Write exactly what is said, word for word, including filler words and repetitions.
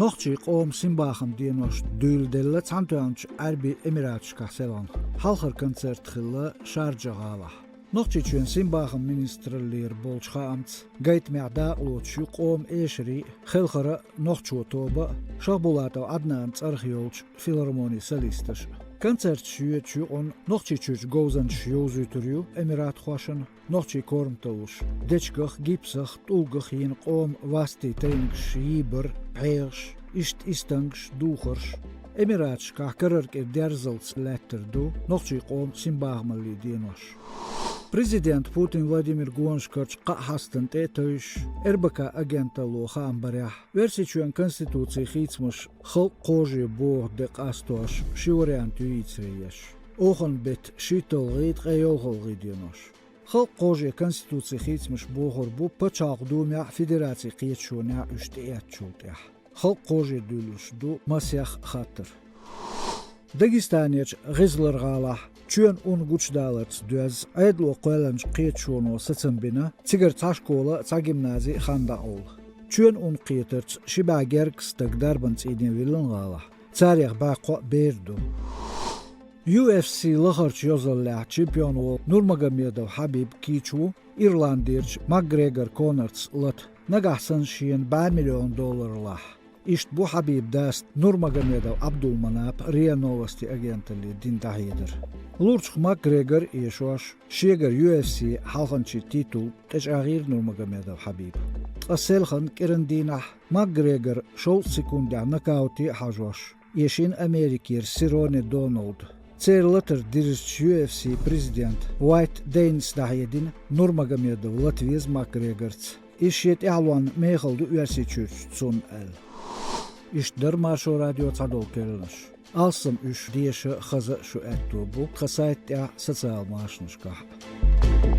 Нохчийн къоман синбахаман денош дуйладелла Цхьаьнатоьхначу Ӏаьрбийн Эмираташкахь селхана. Хьалхара концерт хилла Шарджа гӀалахь. Нохчийчоьнан синбахаман министраллера болчу хаамца, гайтамехь дакъалоцуш ю къоман эшарийн, хелхаран а, нохчийн тоба а, Шахбулатов Ӏаднанан цӀарах йолчу филармонин солисташ а. Концерташ йоьдучу юкъанна Нохчийчуьрчу говзанчаш йовзуьйтур ю эмиратхошна нохчийн корматаллаш: дечигах, гипсах, тӀулгах йина къоман вастийн тайнигаш йийбар, пхьегӀаш, иштта истангаш, духарш. Эмираташкахь карара кӀира дерзалц лаьттар ду нохчийн къоман синбахамаллин денош. Президент Путин Владимир гонашкарчу кхаа хьастана тӀе а тевжаш, РБК агенталло хаам барехь, Оьрсийчоьнан конституцин хийцамаш халкъан кхаже боху де къастош ши вариант ю йийцаре еш: оханан беттан шийтталгӀий, ткъе йолхалгӀий денош. Халкъан кхаже конституцин хийцамаш бохур бу Пачхьалкхан Думехь а, Федерацин кхеташонехь а уьш тӀеэцначул тӀаьхьа. Халкъан кхаже дуьллуш ду масех хаттар. Дагестанерчу ГӀизлар-гӀалахь чоьнан ун гучудаларца доьзна Ӏедало кхоьллинчу кхеташоно сацам бина, цигара цхьа школа а, цхьа гимнази а хан дӀакъовла. Чоьнан ун кхетарца ши бӀе гергга стаг дарбан цӀийне виллина гӀалахь. Царех бӀе кхоъ бер ду. Ю эф си лахарчу йозаллехь чемпион волу Нурмагомедов Хьабиб кийча ву ирландерчу Макгрегор Конорца лата, нагахь санна шена бӀе миллион доллар лахь. Иштта бу Хьабибан дас Нурмагомедов Ӏабдулманап РИА Новости агенталле дина дӀахьедар. Лурчух Макгрегор а эшош, шегара ю эф си хьалханчийн титул тӀечӀагӀйира Нурмагомедов Хьабиба. Ткъа селхана кӀиран дийнахь Макгрегор шовзткъа секундехь нокауте а хьажош, эшийна Америкера Серроне Доналд. Церан латар дирзича ю эф си президента Уайт Дэйнас дӀахьедина, Нурмагомедов лата веза Макгрегорца. Иза шен тӀаьхьалонна мехала ду Оьрсийчуьрчу цунна аьлла. Иштта дара Маршо радион цхьадолу керланаш. Алссам уьш деша а, хаза а шун аьтто бу тхан сайта тӀехь а, социал машанашкахь а.